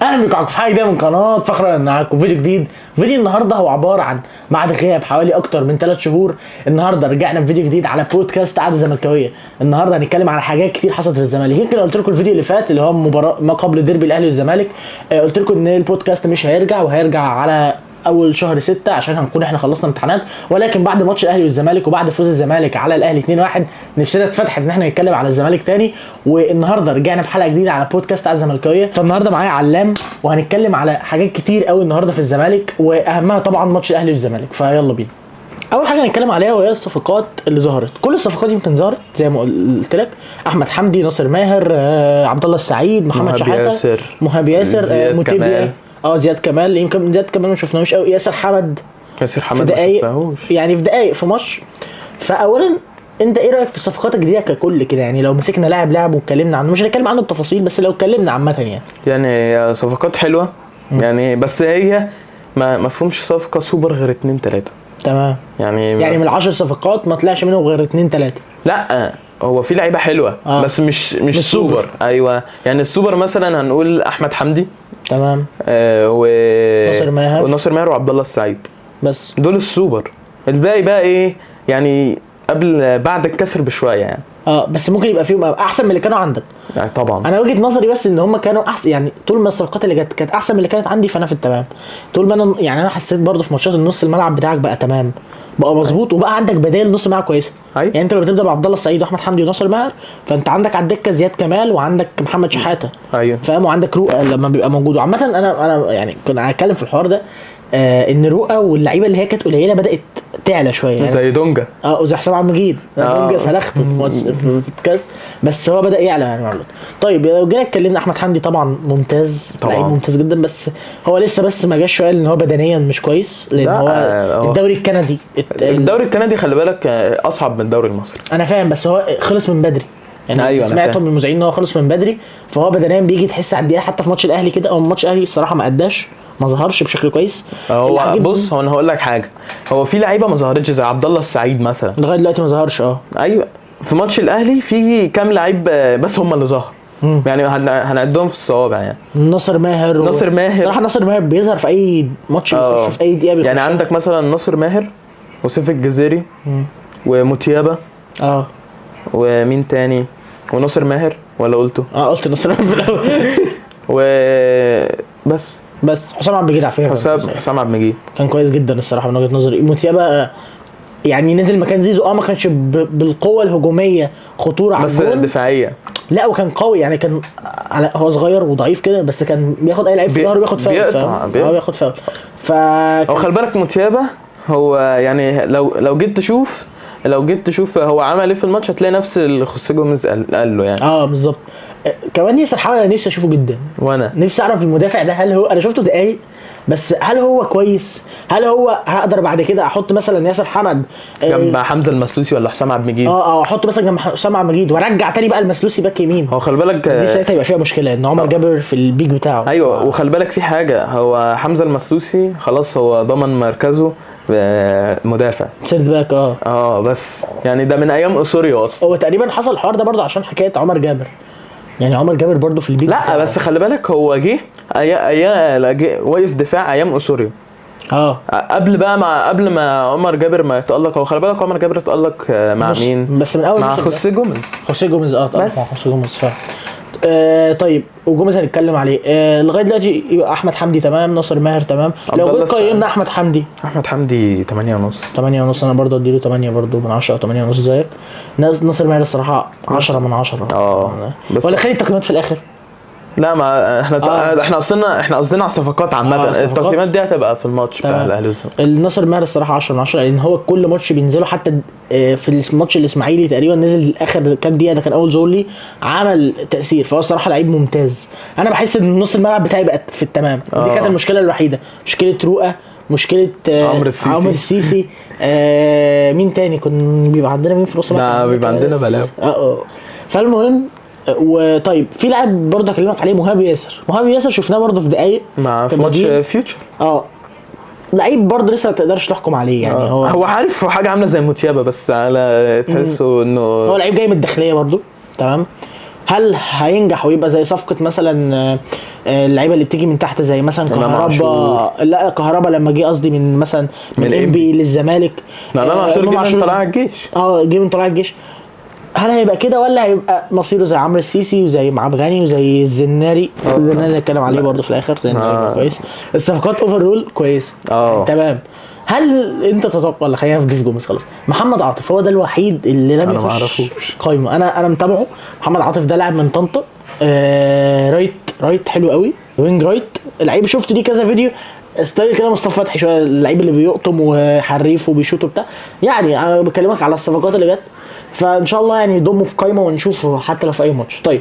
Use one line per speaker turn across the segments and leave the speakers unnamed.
اهلا بكم في حاجة جديدة من قناة فخر، معاكم فيديو جديد. فيديو النهارده هو عبارة عن بعد غياب حوالي اكتر من 3 شهور، النهارده رجعنا بفيديو جديد على بودكاست قعدة زملكاويه. النهارده هنتكلم على حاجات كتير حصلت في الزمالك. يمكن قلت لكم الفيديو اللي فات اللي هو مباراة ما قبل ديربي الاهلي والزمالك، قلت لكم ان البودكاست مش هيرجع وهيرجع على اول شهر 6 عشان هنكون احنا خلصنا امتحانات. ولكن بعد ماتش الاهلي والزمالك وبعد فوز الزمالك على الاهلي 2-1 نفسنا اتفتحت ان احنا نتكلم على الزمالك تاني. والنهارده رجعنا بحلقة جديدة على بودكاست على الزملكاويه. فالنهارده معايا علام وهنتكلم على حاجات كتير قوي النهارده في الزمالك، واهمها طبعا ماتش الاهلي والزمالك. فيلا بينا. اول حاجة هنتكلم عليها وهي الصفقات اللي ظهرت. كل الصفقات يمكن ظهرت زي ما قلت لك: احمد حمدي، ناصر ماهر، عبد الله السعيد، محمد شحاته، مهاب ياسر، موتيبيا، زياد كمال. يمكن زياد كمال ما شفناهوش قوي. ياسر حمد
في
دقايق، يعني في دقايق في ماتش. فاولا انت ايه رايك في الصفقات الجديدة ككل كده؟ يعني لو مسكنا لاعب واتكلمنا عنه، مش هنتكلم عنه بتفاصيل بس لو اتكلمنا عامة
يعني صفقات حلوة يعني، بس هي ما فيهمش صفقة سوبر غير 2 3.
تمام. يعني من 10 صفقات ما طلعش منهم غير 2 3.
لا هو في لعيبة حلوة بس مش سوبر. ايوه يعني السوبر مثلا هنقول احمد حمدي،
تمام، ناصر ماهر،
وناصر ماهر وعبد الله السعيد،
بس
دول السوبر. الباقي بقى ايه يعني قبل بعد الكسر بشوية يعني.
بس ممكن يبقى فيهم احسن من اللي كانوا عندك
يعني طبعا.
انا وجهه نظري بس ان هم كانوا احسن، يعني طول ما الصفقات اللي جت كانت احسن من اللي كانت عندي فانا في التمام. طول ما انا يعني انا حسيت برضه في ماتشات النص الملعب بتاعك بقى تمام، بقى مظبوط، وبقى عندك بدائل نص ملعب كويسة. يعني انت لو بتبدا بعبد الله السعيد واحمد حمدي وناصر ماهر، فانت عندك على الدكة زياد كمال وعندك محمد شحاته،
ايوه
فاهم، وعندك رؤى لما بيبقى موجود. وعامة انا يعني كنا هتكلم في الحوار ده، ان رؤى واللعيبة اللي هي كانت قليله بدات تعلى شوية يعني،
زي دونجا،
وزي حسام عبد المجيد. دونجا سلخته في ماتش في الكاس، بس هو بدا يعلى يعني مع الوقت. طيب لو جينا اتكلمنا احمد حمدي طبعا ممتاز، لعيب ممتاز جدا، بس هو لسه بس ما جاش شوية لان هو بدنيا مش كويس، لان هو الدوري الكندي،
الدوري الكندي خلي بالك اصعب من الدوري المصري.
انا فاهم، بس هو خلص من بدري يعني. أيوة سمعته من المذيعين ان هو خلص من بدري، فهو بدنيا بيجي تحس على الدقيقة. حتى في ماتش الاهلي كده، او ماتش الاهلي الصراحة ما اداش، ما ظهرش بشكل كويس.
هو بص، هو انا هقول لك حاجة، هو في لعيبة ما ظهرتش زي عبد الله السعيد مثلا،
لغاية دلوقتي ما ظهرش.
ايوه في ماتش الاهلي في كام لعيب بس هم اللي ظهر، يعني هنعدهم في الصوابع يعني.
ناصر ماهر، الصراحة ناصر ماهر بيظهر في اي ماتش، بيخش في اي دقيقة بيخش.
يعني عندك مثلا ناصر ماهر وسيف الجزيري وموتيابا، ومين تاني، وناصر ماهر، ولا قلته؟
قلت ناصر ماهر في الاول.
وبس
بس حسام عبد المجيد على فكرة،
حسام عبد المجيد
كان كويس جدا الصراحة من وجهه نظري. موتيابا يعني نزل مكان زيزو، ما كانش بالقوة الهجومية خطورة على
بس الدفاعية
لا، وكان قوي يعني، كان على هو صغير وضعيف كده، بس كان بياخد اي لعيب في ظهره بياخد فاول، بياخد فاول.
هو خلي بالك موتيابا هو يعني لو جيت تشوف هو عمل ايه في الماتش هتلاقي نفس اللي خوسيه جوميز قال له يعني.
بالظبط. كمان ياسر حمد انا نفسي اشوفه جدا،
وانا
نفسي اعرف المدافع ده، هل هو انا شفته دقايق بس، هل هو كويس؟ هل هو هقدر بعد كده احط مثلا ياسر حمد
جنب حمزة المسلوسي ولا حسام عبد المجيد؟
احط مثلا جنب حسام عبد المجيد وارجع تاني بقى المسلوسي باك يمين.
هو خلي بالك
دي ساعتها يبقى فيها مشكلة ان عمر جابر في ال peak بتاعه.
ايوه وخلي بالك في حاجة، هو حمزة المسلوسي خلاص هو ضمن مركزه مدافع
third back.
بس يعني ده من ايام اسوريو اصلا.
هو تقريبا حصل الحوار ده برضه عشان حكاية عمر جابر، يعني عمر جابر برضه في ال peak.
لا بس خلي بالك هو جه واقف دفاع ايام اسوريو. قبل بقى قبل ما عمر جابر ما يتالق. هو خلي بالك عمر جابر اتالق مع مين؟
بس من اول
مع خوسيه جوميز.
خوسيه جوميز اتالق مع خوسيه جوميز فعلا. طيب وجوميز هنتكلم عليه. لغاية دلوقتي يبقى احمد حمدي تمام، ناصر ماهر تمام. لو جيت قيمنا احمد حمدي،
احمد حمدي 8.5.
8.5 انا برضه اديله 8 برضه من 10 او 8.5 زيك. ناصر ماهر الصراحة 10 من 10.
بس
ولا خلي التقييمات في الاخر.
لا ما احنا احنا قصدنا على الصفقات عامة. التقييمات دي هتبقى في الماتش بتاع الاهلي والزمالك.
الناصر ماهر الصراحة 10 من 10، لان هو كل ماتش بينزله، حتى في الماتش الاسماعيلي تقريبا نزل اخر كام دقيقة، ده كان اول ظهور ليه، عمل تاثير. فهو الصراحة لعيب ممتاز. انا بحس ان نص الملعب بتاعي بقت في التمام. دي كانت المشكلة الوحيدة، مشكلة رؤى، مشكلة عمرو السيسي. مين تاني كنا بيبقى عندنا؟ مين في نص الملعب؟
لا بيبقى عندنا بلاوي.
فالمهم وطيب في لاعب برضه اكلمك عليه، مهاب ياسر. مهاب ياسر شفناه برضه في دقايق
مع في ماتش فيوتشر.
لعيب برضه لسه ما تقدرش تحكم عليه يعني.
هو عارف، هو حاجة عامله زي موتيابا بس على تحسه انه
هو لعيب جاي من الداخلية برضه تمام. هل هينجح ويبقى زي صفقة مثلا اللعيبة اللي بتيجي من تحت زي مثلا كهربا؟ لا كهربا لما جه قصدي من مثلا من انبي للزمالك.
لا امام عاشور جه من طلائع الجيش.
جه من طلائع الجيش. هل هيبقى كده ولا هيبقى مصيره زي عمرو السيسي وزي معاب غني وزي الزناري؟ الزناري اللي اتكلم عليه برضه في الاخر لان كويس. الصفقات overall كويسة. تمام. هل انت تتوقع ولا خلينا في جوميز خلاص؟ محمد عاطف هو ده الوحيد اللي لم يخش قايمة. انا متابعه. محمد عاطف ده لاعب من طنطا، right حلو قوي، wing right. لعيب شفت ليه كذا فيديو، style كده مصطفى فتحي شوية، اللعيب اللي بيقطم وحريف وبيشوط وبتاع. يعني انا بكلمك على الصفقات اللي جت، فان شاء الله يعني يضموا في قايمة ونشوفه حتى لو في اي ماتش. طيب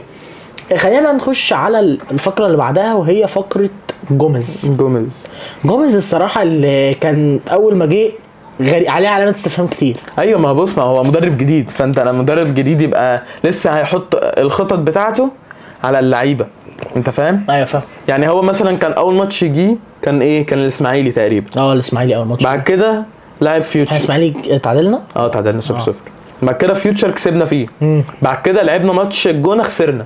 خلينا نخش على الفقرة اللي بعدها وهي فقره جوميز. جوميز الصراحة اللي كان اول ما جه عليه علامات استفهام كتير.
ايوه ما بص، ما هو مدرب جديد، فانت لما مدرب جديد يبقى لسه هيحط الخطط بتاعته على اللعيبة، انت فاهم؟
ايوه فاهم.
يعني هو مثلا كان اول ماتش جه كان ايه؟ كان الاسماعيلي تقريبا.
الاسماعيلي اول ماتش.
بعد كده لعب فيوتشر.
الاسماعيلي تعادلنا؟
تعادلنا 0-0. بعد كده فيوتشر كسبنا فيه. بعد كده لعبنا ماتش الجونه خسرنا.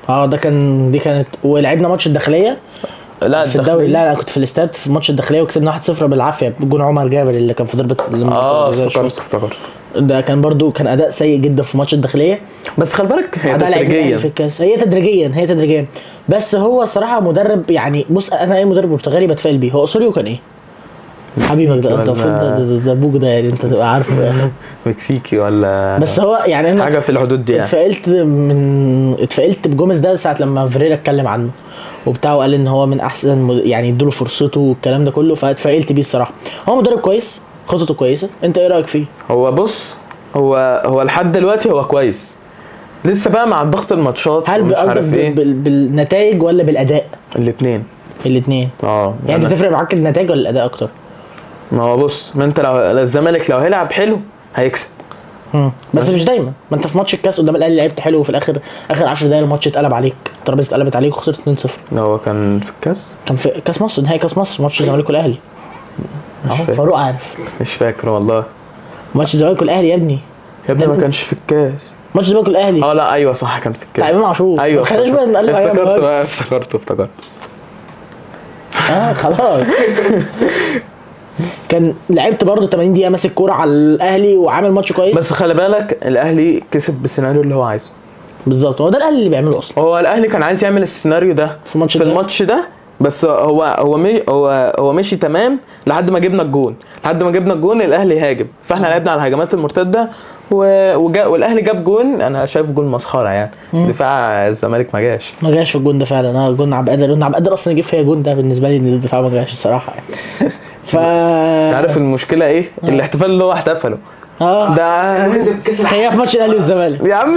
ده كان، دي كانت، ولعبنا ماتش الداخلية. لا في الدوري، لا كنت في الاستاد في ماتش الداخلية وكسبنا 1-0 بالعافية بجون عمر جابر اللي كان في ضربه.
افتكرت
ده كان برضو كان اداء سيء جدا في ماتش الداخلية.
بس خلي بالك هي تدريجيا
في الكاس، هي تدريجيا. بس هو الصراحة مدرب يعني، بص انا اي مدرب برتغالي بتفائل بيه. هو اسوريو كان ايه حبيبك ده؟ انت المفروض ده ابوك ده يعني، انت تبقى عارفه.
مكسيكي ولا،
بس هو يعني انا
حاجة في الحدود دي يعني.
اتفائلت بجوميز ده ساعة لما فريرا اتكلم عنه وبتاع وقال ان هو من احسن يعني ادوله فرصته والكلام ده كله، فاتفائلت بيه الصراحة. هو مدرب كويس، خطته كويسة. انت ايه رايك فيه؟
هو بص، هو لحد دلوقتي هو كويس، لسه بقى مع ضغط الماتشات.
هل قصدك إيه؟ بالنتائج ولا بالاداء؟ الاثنين. يعني تفرق معاك النتائج ولا الاداء اكتر؟
ما هو بص، ما انت لو الزمالك لو هيلعب حلو هيكسب،
بس مش دايما. ما انت في ماتش الكاس قدام الاهلي لعبت حلو، وفي الاخر اخر 10 دقايق الماتش اتقلب عليك، الترابيزة اتقلبت عليك وخسرت 2-0.
هو كان في الكاس،
كان في كاس مصر، نهائي كاس مصر، ماتش الزمالك والاهلي. فاروق عارف.
مش فاكر والله.
ماتش الزمالك والاهلي يا ابني.
يا ابني ما كانش في الكاس
ماتش الزمالك والاهلي.
لا ايوه صح، كان في الكاس
بتاع امام عاشور.
ايوه
خليش بقى نقلب.
افتكرته.
خلاص. كان لعبت برضه 80 دقيقة ماسك كورة على الاهلي وعامل ماتش كويس.
بس خلي بالك الاهلي كسب بالسيناريو اللي هو عايزه.
بالظبط، هو ده الاهلي اللي بيعمله اصلا.
هو الاهلي كان عايز يعمل السيناريو ده في الماتش ده، بس هو مشي تمام لحد ما جبنا الجون. الاهلي هاجم، فاحنا لعبنا على الهجمات المرتدة والاهلي جاب جون. انا شايف جون مسخرة يعني. دفاع الزمالك ما جاش
في الجون ده فعلا. جون عبد القادر اصلا يجيب فيها جون ده بالنسبة لي ان الدفاع ما جاش الصراحة يعني.
تعرف المشكلة ايه؟ الاحتفال اللي هو احتفله ده
هي في ماتش الاهلي والزمالك
يا عم.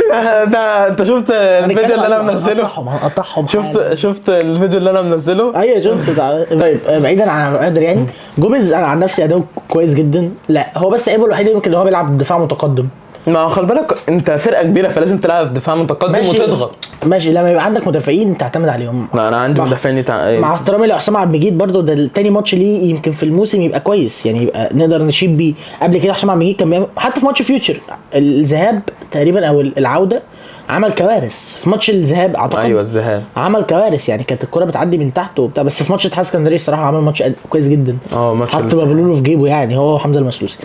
ده انت شفت الفيديو اللي انا منزله؟
هنقطعهم.
شفت الفيديو اللي انا منزله؟
ايوه شفت. طيب بعيدا عن قادر يعني، جوميز انا عن نفسي اداؤه كويس جدا. لا هو بس عيبه الوحيد يمكن ان هو بيلعب دفاع متقدم.
ما خلي بالك انت فرقه كبيرة فلازم تلعب دفاع متقدم وتضغط.
ماشي، لما يبقى عندك مدافعين تعتمد عليهم.
لا انا عندي مدافعين
مع احترامي لحسام عبد المجيد برده، ده التاني ماتش ليه يمكن في الموسم يبقى كويس يعني، يبقى نقدر نشيد بيه. قبل كده حسام عبد المجيد كان حتى في ماتش فيوتشر الذهاب تقريبا او العودة عمل كوارث في ماتش الذهاب اعتقد.
ايوه الذهاب
عمل كوارث يعني، كانت الكره بتعدي من تحته وبتاع. بس في ماتش اتحاد اسكندرية الصراحة عمل ماتش كويس جدا. ماتش حط بابلولو في جيبه يعني، هو وحمزة المسلوسي.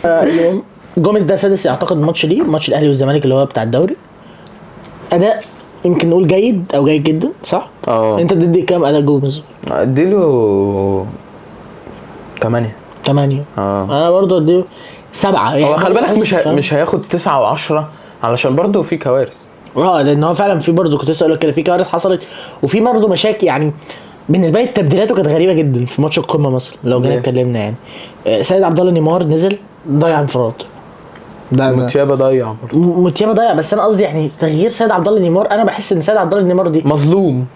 جوميز ده سادس اعتقد ماتش ليه، ماتش الاهلي والزمالك اللي هو بتاع الدوري. اداء يمكن نقول جيد او جيد جدا، صح؟ انت بتدي كام اداء جوميز؟
اديله 8.
8. انا برضو اديله 7 يعني.
هو خلي بالك مش هياخد 9 و10 علشان برضو في كوارث.
لان هو فعلا في برضو كنت لسه اقول لك كده، في كوارث حصلت وفي برضو مشاكل يعني. بالنسبة لي تبديلاته كانت غريبة جدا في ماتش القمه مثلا لو جينا اتكلمنا يعني. سيد عبد الله نيمار نزل ضيع انفراد،
ده متيابه ضيع
متيابه ضيع. بس انا قصدي يعني تغيير سيد عبد الله نيمار، انا بحس ان سيد عبد الله نيمار دي مظلوم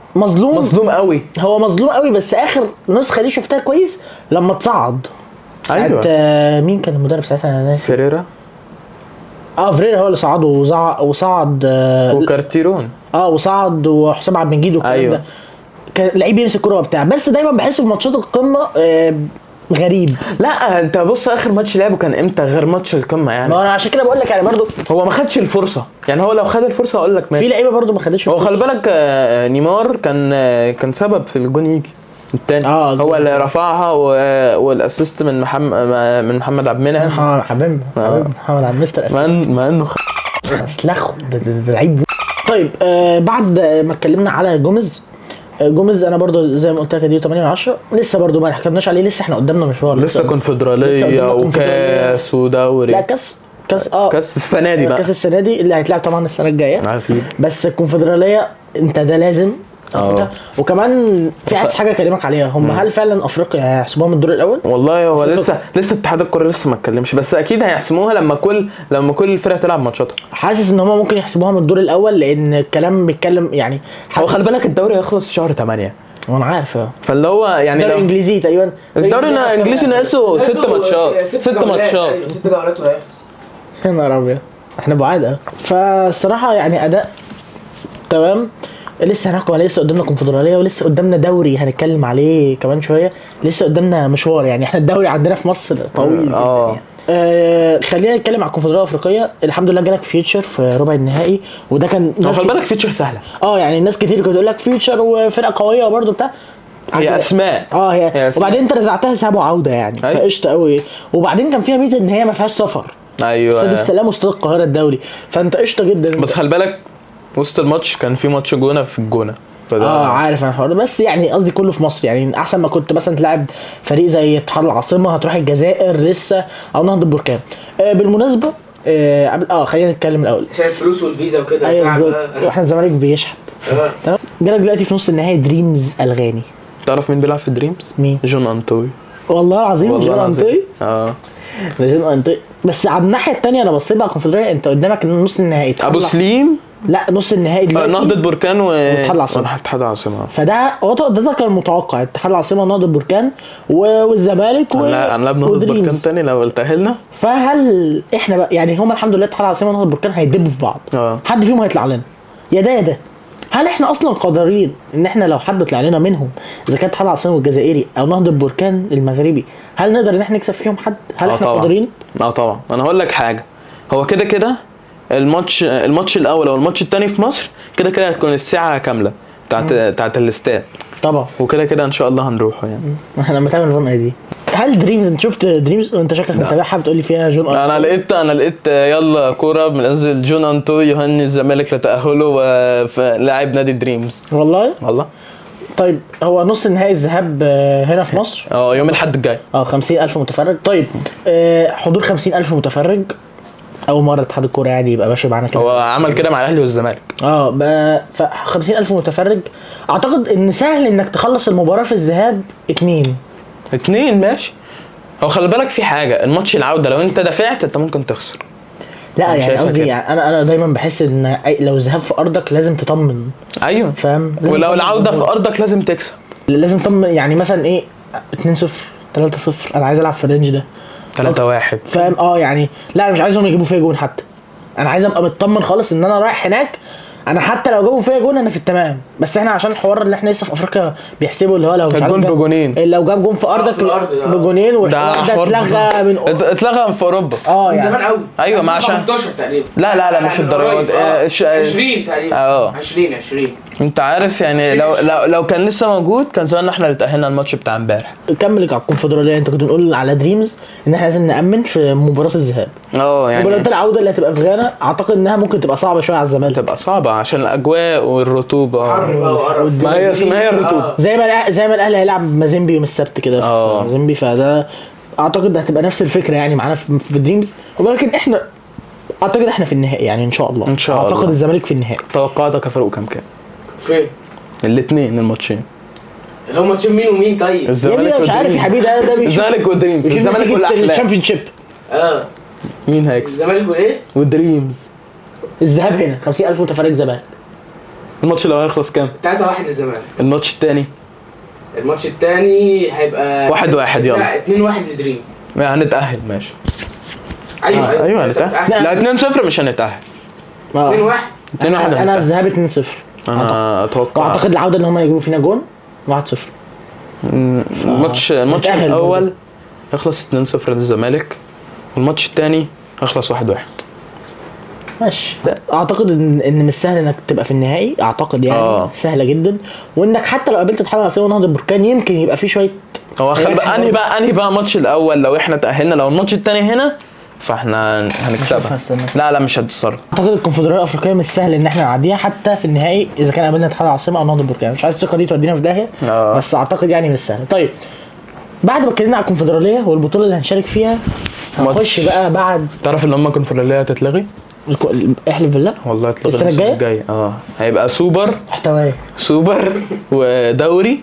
قوي.
هو مظلوم قوي، بس اخر نسخه دي شفتها كويس لما اتصعد.
ايوه
مين كان المدرب ساعتها؟ انا ناسي.
فريرا.
فريرا هو اللي صعده وصعد
وكارتيرون.
وصعد وحسام عبد المجيد والكلام. أيوة. ده كان لعيب يمسك كورة وبتاع، بس دايما بحس في ماتشات القمه غريب.
لا انت بص اخر ماتش لعبه كان امتى غير ماتش القمه يعني؟
ما انا عشان كده بقول لك يعني برضو
هو ما خدش الفرصة، يعني هو لو خد الفرصة اقول لك ماشي.
في لعيبة برضو ما خدتش.
هو خلي بالك نيمار كان سبب في الجون يجي التاني، هو اللي رفعها وال assist من محمد عبد المنعم.
حبيبنا محمد عبد مستر assist،
ما انه
اسلخه ده لعيب. طيب بعد ما اتكلمنا على جوميز انا برضو زي ما قلت لك دي 8/10، لسه برضو ما حكمناش عليه، لسه احنا قدامنا مشوار،
لسه كونفدراليه وكاس ودوري.
لا كاس
كاس السنة دي بقى،
كاس السنة دي اللي هيتلعب طبعا السنة الجاية، بس الكونفدراليه انت ده لازم. وكمان في عايز حاجة اكلمك عليها، هم هل فعلا افريقيا هيحسبوها من الدور الاول؟
والله هو لسه اتحاد الكورة لسه ما اتكلمش، بس اكيد هيحسموها لما كل الفرق تلعب ماتشاتها.
حاسس ان هم ممكن يحسبوها من الدور الاول، لان الكلام بيتكلم يعني.
هو خلي بالك الدوري هيخلص شهر 8،
وانا عارف،
فاللي هو يعني
الدوري الانجليزي تقريبا،
الدوري الانجليزي ناقصه 6 ماتشات، 6 ماتشات،
6 جولات وهيخلص.
يا نهار ابيض، احنا بعاد. فالصراحه يعني اداء تمام، لسه هنحكم عليه، لسه قدامنا كونفدراليه ولسه قدامنا دوري هنتكلم عليه كمان شوية، لسه قدامنا مشوار يعني. احنا الدوري عندنا في مصر طويل جدا يعني. خلينا نتكلم على الكونفدراليه الافريقية. الحمد لله جالك فيوتشر في ربع النهائي، وده كان
خلي بالك فيوتشر سهلة.
يعني الناس كتير كانت تقول لك فيوتشر وفرقه قوية برده بتاع،
هي اسماء
هي وبعدين انت رزعتها ذهاب وعوده يعني، فقشطه قوي. وبعدين كان فيها ميزة ان هي ما فيهاش سفر،
ايوه،
استاد السلام واستاد القاهرة الدولي، فانت قشطه جدا.
بس خلي بالك وسط الماتش كان في ماتش جونة في الجونه،
عارف انا الحوار، بس يعني قصدي كله في مصر يعني. احسن ما كنت مثلا تلعب فريق زي اتحاد العاصمة هتروح الجزائر لسه، او نهضة البركان. بالمناسبة قبل خلينا نتكلم الاول
عشان الفلوس والفيزا وكده.
ايوه بالظبط، واحنا الزمالك بيشحت. تمام. جالك دلوقتي في نص النهائي دريمز الغاني.
تعرف مين بيلعب في دريمز؟
مين؟
جون انطوي.
والله العظيم جون انطوي. ده جون انطوي. بس على الناحية الثانية انا بصيت على الكونفدراليه، انت قدامك نص النهائي
ابو سليم،
لا نص النهائي دلوقتي
نهضة بركان
واتحاد العاصمة.
اتحاد العاصمة،
فده ده كان متوقع، اتحاد العاصمة ونهضه بركان والزمالك
هنلعب نهضة بركان تاني لو تأهلنا.
فهل احنا بقى يعني هم الحمد لله اتحاد العاصمة ونهضه بركان هيدبوا في بعض، حد فيهم هيطلع لنا يا ده يا ده. هل احنا اصلا قادرين ان احنا لو حد طلع لنا منهم، اذا كان اتحاد العاصمة والجزائري او نهضة بركان المغربي، هل نقدر ان احنا نكسب فيهم حد؟ هل احنا قادرين؟
طبعا. انا هقول لك حاجة، هو كده كده الماتش الاول او الماتش الثاني في مصر كده كده هتكون الساعة كاملة بتاعت الاستاد
طبعا،
وكده كده ان شاء الله هنروحه يعني.
احنا لما تعمل فان اي دي. هل دريمز، انت شفت دريمز وانت شكلك متابعها، بتقول لي فيها جون؟
انا لقيت يلا كورة بننزل جون انطوي يهني الزمالك لتاهله ولاعب نادي دريمز. والله.
طيب هو نص النهائي الذهاب هنا في مصر
يوم الاحد الجاي،
50,000 متفرج. طيب حضور 50,000 متفرج، اول مرة اتحاد الكورة يعني يبقى ماشي معانا كده.
هو عمل كده مع الاهلي والزمالك.
ف 50,000 متفرج، اعتقد ان سهل انك تخلص المباراة في الذهاب 2-2 ماشي.
هو خلي بالك في حاجة، الماتش العودة لو انت دافعت انت ممكن تخسر.
لا يعني قصدي يعني انا دايما بحس ان لو الذهاب في ارضك لازم تطمن.
ايوه
فاهم،
ولو العودة في ارضك لازم تكسب،
لازم تطمن. يعني مثلا ايه 2-0 3-0، انا عايز العب في ال range ده
3-1
فاهم. يعني لا انا مش عايزهم يجيبوا فيا جون حتى، انا عايز ابقى مطمن خالص ان انا رايح هناك، انا حتى لو جابوا فيا جون انا في التمام. بس احنا عشان الحوار اللي احنا لسه في افريقيا بيحسبوا اللي هو لو
الجون بجونين،
لو جاب جون في ارضك بجونين، والحوار ده اتلغى من
اتلغى في اوروبا
يعني
من زمان قوي.
ايوه ما عشان
15 تقريبا.
لا مش الدرجة دي،
20 تقريبا. 20
انت عارف يعني لو كان لسه موجود كان زمان احنا اللي تاهلنا الماتش بتاع امبارح.
كمل على الكونفدراليه، انت كنت بتقول على دريمز ان احنا لازم نامن في مباراة الذهاب.
يعني
مباراة العودة اللي هتبقى في غانا اعتقد انها ممكن تبقى صعبة شوية على الزمالك.
تبقى صعبة عشان الاجواء والرطوبة،
حر بقى وقرف.
ما هي الرطوبة.
زي ما الاهلي هيلعب مازيمبي يوم السبت كده في مازيمبي، فده اعتقد هتبقى نفس الفكرة يعني معانا في دريمز. ولكن احنا اعتقد احنا في النهائي يعني ان شاء الله.
ان شاء الله
اعتقد الزمالك في النهائي.
توقعاتك يا فاروق كام؟
فين
الاثنين الماتشين
اللي هم ماتشين مين ومين؟ طيب
الزمالك
مش عارف يا حبيبي، ده
الزمالك ودريمز. الزمالك والاحلام
ال championship.
مين هيكسب؟
الزمالك والايه؟
ودريمز.
الذهاب هنا 50,000 متفرج زمالك.
الماتش اللي هيخلص كام؟
3-1 للزمالك.
الماتش الثاني؟
الماتش الثاني هيبقى
1-1. يلا
2-1 لدريم.
هنتأهل ماشي.
ايوه
هنتأهل. لا 2-0 مش هنتأهل.
2-1.
2-1.
انا الذهاب 2-0.
انا اتوقع،
اعتقد العودة اللي هم يجيبوا فينا جون 1-0.
الماتش الاول هيخلص 2-0 للزمالك، والماتش الثاني هيخلص 1-1.
ماشي. اعتقد ان مش سهل انك تبقى في النهائي، اعتقد يعني سهلة جدا، وانك حتى لو قابلت اتحاد العاصمة ونهضه البركان يمكن يبقى في شوية.
هو خلي بقى انهي بقى ماتش الاول، لو احنا تاهلنا، لو الماتش الثاني هنا فاحنا هنكسبها. لا مش هتتصرف.
اعتقد الكونفدراليه الافريقية مش سهل ان احنا نعديها حتى في النهائي اذا كان قابلنا اتحاد العاصمة او نهضة البركان. مش عايز الثقة دي تودينا في داهية، بس اعتقد يعني مش سهل. طيب بعد ما اتكلمنا على الكونفدراليه والبطوله اللي هنشارك فيها، هنخش بقى بعد.
تعرف ان هم الكونفدراليه هتتلغي؟
احلف بالله
والله هتتلغي السنة الجاية. هيبقى سوبر
محتواه
سوبر ودوري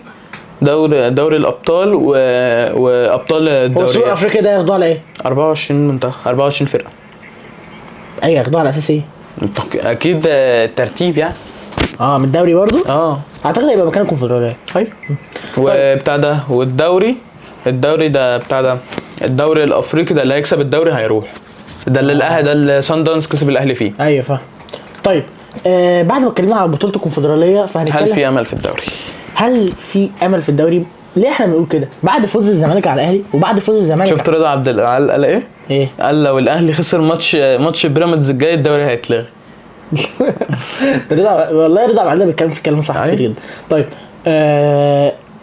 دوري الابطال وابطال الدوري.
هو سوبر افريقيا ده ياخدوه على ايه؟
24 منتخب، 24 فرقه.
ايوه ياخدوه على اساس ايه؟
اكيد الترتيب يعني.
من الدوري برضو؟ اعتقد هيبقى مكان الكونفدراليه.
ايوه وبتاع ده، والدوري الدوري ده بتاع ده، الدوري الافريقي ده اللي هيكسب الدوري هيروح، ده اللي الاهلي، ده اللي سان داونز كسب الاهلي فيه. ايوه
فاهم. طيب بعد ما اتكلمنا على بطوله الكونفدراليه، فهنتكلم
هل في امل في الدوري؟
هل في امل في الدوري؟ ليه احنا بنقول كده بعد فوز الزمالك على الاهلي وبعد فوز الزمالك؟
شفت رضا عبد العال قال ايه؟
ايه؟
قال لو الاهلي خسر ماتش بيراميدز الجاي الدوري هيتلغي.
رضا والله رضا عبد العال بيتكلم في كلام صح كتير جدا. طيب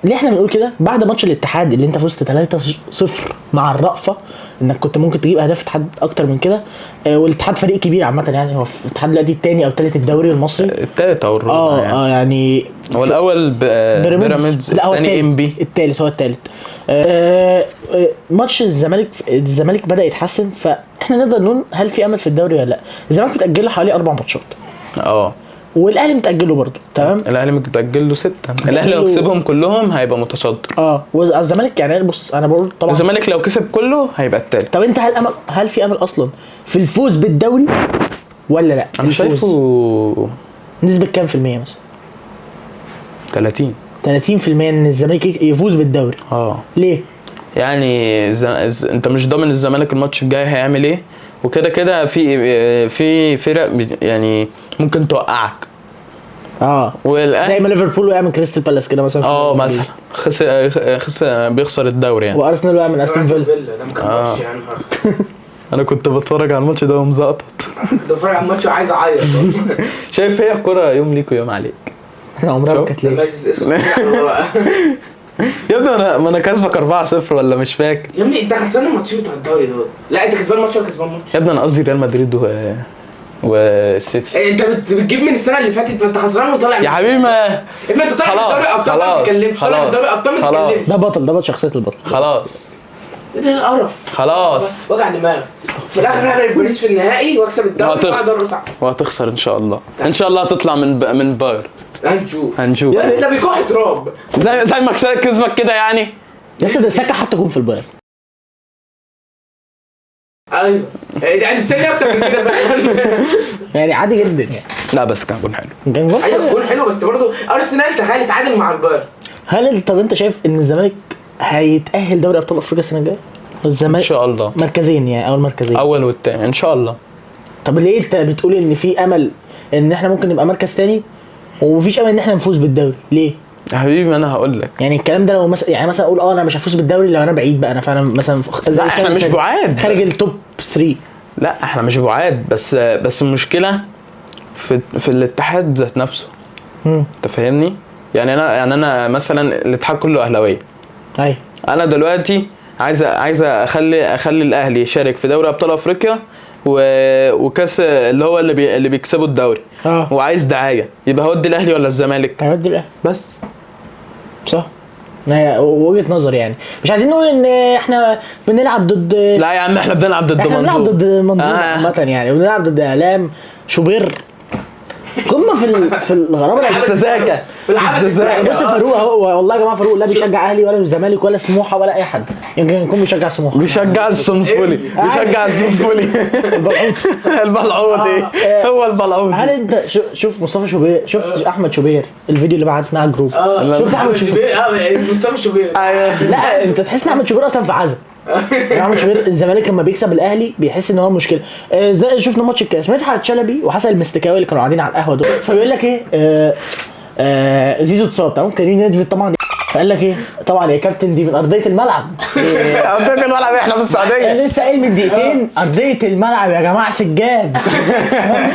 ليه احنا بنقول كده بعد ماتش الاتحاد اللي انت فزت 3-0 مع الرأفة، انك كنت ممكن تجيب اهداف اتحاد اكتر من كده، والاتحاد فريق كبير عامة يعني، هو في الاتحاد دلوقتي الثاني او الثالث الدوري المصري،
الثالث او الرابع
يعني. يعني
هو الاول بيراميدز، الثاني ام بي،
الثالث هو الثالث. ماتش الزمالك بدا يتحسن، فاحنا نقدر نقول هل في امل في الدوري ولا لا؟ الزمالك متاجل له حوالي 4 ماتشات، والاهلي متاجله برضه. تمام،
الاهلي متاجل له 6. الاهلي لو كسبهم كلهم هيبقى متصدر.
والزمالك يعني بص انا بقول طبعا
الزمالك لو كسب كله هيبقى الثالث.
طب انت هل في امل اصلا في الفوز بالدوري ولا لا؟
انا شايفه
نسبه كام في المية مثلا؟
30%
ان الزمالك يفوز بالدوري. ليه؟
يعني انت مش ضامن الزمالك الماتش الجاي هيعمل ايه، وكده كده في فرق يعني ممكن توقعك.
زي ما ليفربول وقع من كريستال بالاس كده مثلا.
مثلا خسر بيخسر الدوري يعني،
وارسنال وقع من استون فيلا.
ده ممكن ماتش يعني.
انا كنت بتفرج على الماتش ده ومزقطط.
كنت بتفرج على الماتش وعايز اعيط.
شايف هي الكورة يوم ليك ويوم عليك.
احنا عمرها ما كانت ليه.
يا ابني ما انا كسبك 4-0 ولا مش فاكر
يا ابني. انت خسران الماتشين بتوع الدوري دول. لا انت كسبان ماتش ولا كسبان ماتش
يا ابني؟ انا قصدي ريال مدريد والسيتي.
انت بتجيب من السنة اللي فاتت، ما انت خسران وطالع
يا حبيبي. ما
انت طالع من دوري ابطال ما تتكلمش، طالع من دوري ابطال ما تتكلمش.
ده بطل شخصية البطل.
خلاص
ايه القرف،
خلاص
وجع دماغ. في الاخر هغلب باريس في النهائي واكسب الدوري
وهتخسر ان شاء الله. ان شاء الله هتطلع من باير. هنشوف
يعني ده بيكح تراب
زي ما كسبك كده يعني.
لسه ده ساكا حط جون في البايرن.
ايوه يعني مستني اكتر من كده
يعني عادي جدا يعني.
لا بس كان جون حلو.
كان جون حلو.
ايوه جون حلو، بس برضه ارسنال تخيل اتعادل مع البايرن.
هل طب انت شايف ان الزمالك هيتاهل دوري ابطال افريقيا السنة الجاية؟ الزمالك
ان شاء الله
مركزين يعني، اول مركزين،
اول والثاني ان شاء الله.
طب ليه انت بتقول ان في امل ان احنا ممكن نبقى مركز ثاني ومفيش امل ان احنا نفوز بالدوري؟ ليه؟
يا حبيبي ما انا هقول لك
يعني الكلام ده لو مثلا يعني مثلا اقول انا مش هفوز بالدوري لو انا بعيد بقى، انا فعلا مثلا
لا احنا مش بعاد
خارج ال top 3.
لا احنا مش بعاد، بس المشكلة في الاتحاد ذات نفسه. انت فاهمني؟ يعني انا مثلا الاتحاد كله اهلاويه.
ايوه
انا دلوقتي عايز اخلي الاهلي يشارك في دوري ابطال افريقيا وكاس اللي هو اللي بيكسبوا الدوري. وعايز دعاية، يبقى هودي الاهلي ولا الزمالك؟
هودي الاهلي
بس.
صح، وجهه نظر يعني. مش عايزين نقول ان احنا بنلعب ضد،
لا يا عم احنا بنلعب ضد منظور،
احنا بنلعب ضد منظور عامة يعني، بنلعب ضد اعلام شوبير قمة في الغرابة
السذاجة.
بص فاروق اهو، والله يا جماعة فاروق لا بيشجع اهلي ولا الزمالك ولا سموحه ولا اي حد، يمكن يكون بيشجع سموحه،
بيشجع الصنفولي، بيشجع الصنفولي
البلعوطي
البلعوطي هو البلعوطي.
هل انت شوف مصطفى شوبير، شفت احمد شوبير الفيديو اللي بعتناه على ال group؟ شفت احمد شوبير؟
مصطفى شوبير.
لا انت تحس ان احمد شوبير اصلا في عزا. احمد شوبير الزمالك لما بيكسب الاهلي بيحس ان هو مشكلة. زي شفنا ماتش الكاس، مدحت شلبي وحسن المستكاوي اللي كانوا قاعدين على القهوة دول، فبيقول لك ايه، زيزو اتصاب، تمام، كريم نيدفيد طبعا فقال لك ايه؟ طبعا يا كابتن دي من ارضية الملعب.
ارضية الملعب احنا في السعودية.
لسه قايل من دقيقتين ارضية الملعب يا جماعة سجاد.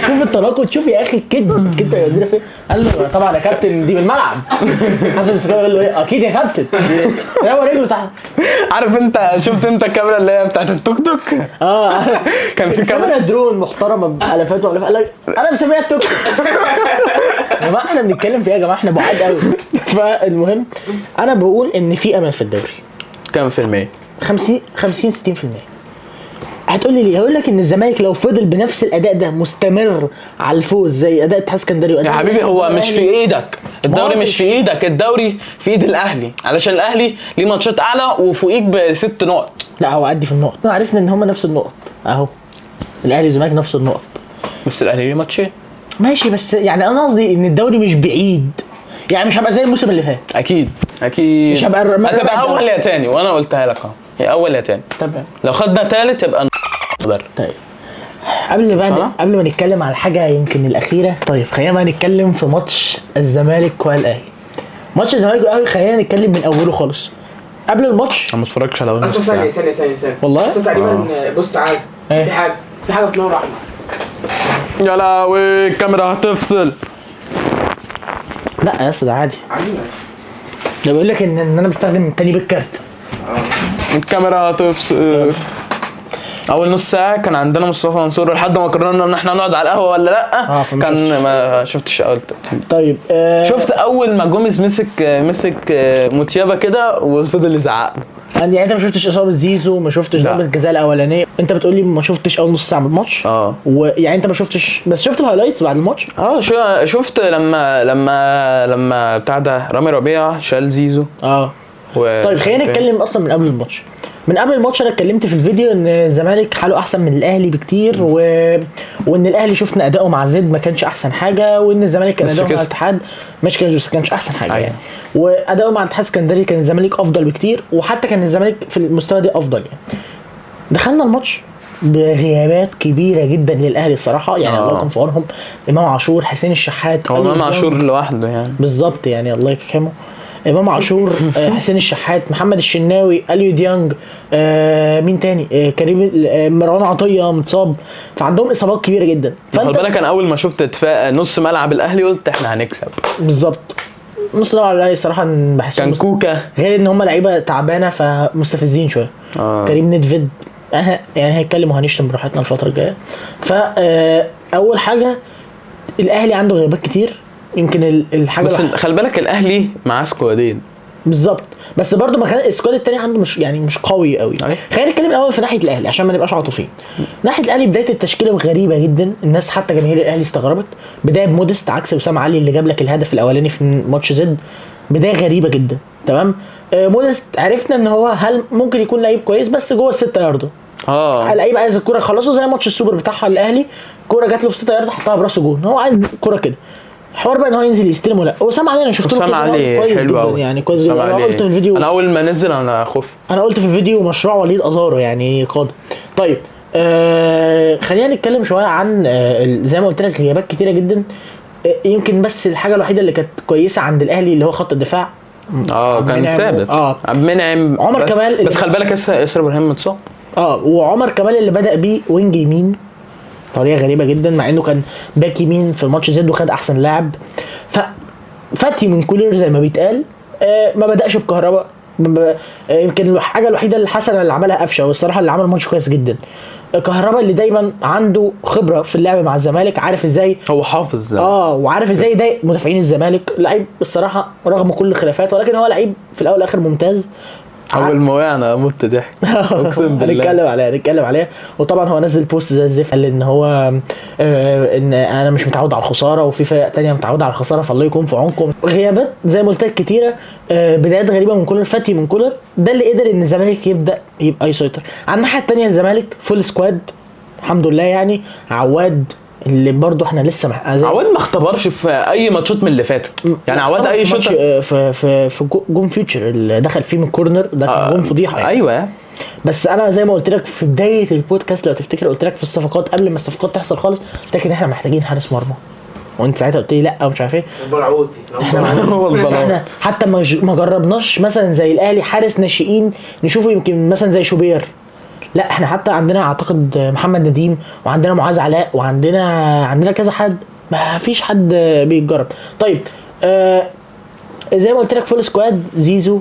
شوف التناقض، شوف يا اخي الكذب الكذب يودينا فين. قال له طبعا يا كابتن دي من الملعب. حسن المستكاوي قال له ايه؟ اكيد يا كابتن. هو رجله تحت.
عارف انت شفت انت الكاميرا اللي هي بتاعت التوك توك؟ كان في
كاميرا درون محترمه بالافات والافات. قال لك انا مسميها التوك توك. يا جماعة احنا بنتكلم في ايه يا جماعة؟ احنا بعاد قوي. فالمهم انا بقول ان في امل في الدوري.
كام في المية؟
50 60%. هتقول لي ليه؟ هقول لك ان الزمالك لو فضل بنفس الاداء ده مستمر على الفوز زي اداء اتحاد اسكندري،
يا حبيبي هو مش في ايدك الدوري، مش في ايدك الدوري، في ايد الاهلي، علشان الاهلي ليه ماتشات اعلى وفوقيك ب6 نقط.
لا هو عدي في النقط، عرفنا ان هما نفس النقط اهو، الاهلي والزمالك نفس النقط،
بس الاهلي ليه ماتشين.
ماشي، بس يعني انا قصدي ان الدوري مش بعيد، يعني مش هبقى زي الموسم اللي فات.
اكيد اكيد
مش هبقى،
هتبقى اول يا تاني، وانا قلتها لك اهو، يا اول يا تاني.
تمام،
لو خدنا تالت يبقى بره.
طيب قبل ما نتكلم على حاجة يمكن الاخيرة، طيب خلينا بقى نتكلم في ماتش الزمالك والاهلي. ماتش الزمالك والاهلي خلينا نتكلم من اوله خالص. قبل الماتش
انا ما اتفرجتش على اول نص ساعة.
ثانية
والله
تقريبا. بص تعالى، في حاجة بتنور احمر.
يا لهوي الكاميرا هتفصل.
لا يا اسطى ده عادي ده بيقول لك ان انا بستخدم التاني بالكارت.
الكاميرا هتفصل. اول نص ساعة كان عندنا مصطفى منصور لحد ما قررنا ان احنا نقعد على القهوة ولا لا. كان ما شفتش اول.
طيب
شفت اول ما جوميز مسك موتيابا كده وفضل يزعق.
يعني انت ما شفتش اصابه زيزو، ما شفتش ضربه الجزاء الاولانية، انت بتقول لي ما شفتش اول نص ساعة من الماتش. ويعني انت ما شفتش، بس شفت ال highlights بعد الماتش.
شفت لما بتاع ده رامي ربيعة شال زيزو.
طيب خلينا نتكلم اصلا من قبل الماتش. من قبل الماتش انا اتكلمت في الفيديو ان الزمالك حاله احسن من الاهلي بكتير، وان الاهلي شفنا اداؤه مع زد ما كانش احسن حاجة، وان الزمالك كان اداؤه مع الاتحاد مش كانش احسن حاجة. يعني واداؤه مع الاتحاد الاسكندري كان الزمالك افضل بكتير، وحتى كان الزمالك في المستوى ده افضل. يعني دخلنا الماتش بغيابات كبيرة جدا للاهلي الصراحة، يعني الله يكون في عونهم. امام عاشور، حسين الشحات،
هو امام عاشور لوحده يعني
بالظبط، يعني الله يكرمه. امام عاشور، حسين الشحات، محمد الشناوي، اليو ديانج، مين تاني، كريم، مروان عطية متصاب، فعندهم اصابات كبيرة جدا.
خد بالك انا اول ما شفت اتفاق نص ملعب الاهلي قلت احنا هنكسب.
بالظبط، نص ملعب الاهلي الصراحة بحس
كان كوكا،
غير ان هم لعيبة تعبانة فمستفزين شوية. كريم ندفيد يعني هيتكلم وهنشتم براحتنا الفترة الجاية. فاول حاجة الاهلي عنده غيابات كتير، يمكن الحاجة
بس خلي بالك الاهلي معاه squad ين
بالظبط، بس برده ما كان ال squad التاني عنده مش يعني مش قوي قوي. خلينا نتكلم الاول في ناحية الاهلي عشان ما نبقاش عاطفيين. ناحية الاهلي بداية التشكيلة غريبة جدا، الناس حتى جماهير الاهلي استغربت. بداية بمودست عكس وسام علي اللي جاب لك الهدف الاولاني في ماتش زد، بداية غريبة جدا. تمام، مودست عرفنا ان هو هل ممكن يكون لعيب كويس بس جوه الستة ياردة. لعيب عايز الكورة يخلصه زي ماتش السوبر بتاعها الاهلي، كورة جات له في 6 يارده حطها براسه جون، هو عايز كورة كده. حوار بقى ان هو ينزل يستلم ولا وسام علي انا شفت له
وسام علي
كويس
حلو
جدا
أوي.
يعني كويس جدا. انا قلت في الفيديو،
انا اول ما نزل انا خفت،
انا قلت في الفيديو مشروع وليد ازارو يعني قادم. طيب خلينا نتكلم شوية عن زي ما قلت لك غيابات كتيرة جدا. يمكن بس الحاجة الوحيدة اللي كانت كويسة عند الاهلي اللي هو خط الدفاع،
كان ثابت. عبد المنعم،
عمر كمال،
بس خلي بالك ياسر ابراهيم متصاب.
وعمر كمال اللي بدا بيه wing يمين طريقه غريبة جدا، مع انه كان باك يمين في ماتش زد وخد احسن لاعب. ففتي من كولر زي ما بيتقال. ما بداش بكهرباء. يمكن الحاجة الوحيدة الحسنة اللي عملها قفشه، والصراحة اللي عمل ماتش كويس جدا. كهرباء اللي دايما عنده خبره في اللعب مع الزمالك، عارف ازاي
هو حافظ
وعارف ازاي يضايق مدافعين الزمالك. لعيب الصراحة رغم كل الخلافات، ولكن هو لعيب في الاول والاخر ممتاز.
اول ما وقعنا مت ضحك اقسم بالله.
هنتكلم عليها. وطبعا هو نزل post زي الزفت، قال ان هو ان انا مش متعود على الخسارة وفي فرق تانية متعوده على الخسارة، فالله يكون في عونكم. غيابات زي ما قلت لك كتيرة، بدايات غريبة من كولر، فتي من كولر، ده اللي قدر ان الزمالك يبدا يبقى يسيطر. على الناحية الثانية الزمالك full squad الحمد لله. يعني عواد اللي برضه احنا لسه
عواد ما اختبرش في اي ماتشات من اللي فاتت يعني. عواد اي شوط
في جون فيوتشر اللي دخل فيه من corner ده كان جون فضيحة يعني.
ايوه،
بس انا زي ما قلت لك في بداية البودكاست لو تفتكر، قلت لك في الصفقات قبل ما الصفقات تحصل خالص، لكن احنا محتاجين حارس مرمى. وانت ساعتها قلت لي لا ومش عارف ايه.
البرعوتي
احنا حتى ما جربناش مثلا زي الاهلي حارس ناشئين نشوفه، يمكن مثلا زي شوبير. لا احنا حتى عندنا اعتقد محمد نديم، وعندنا معاذ علاء، وعندنا كذا حد، ما فيش حد بيتجرب. طيب زي ما قلت لك full squad، زيزو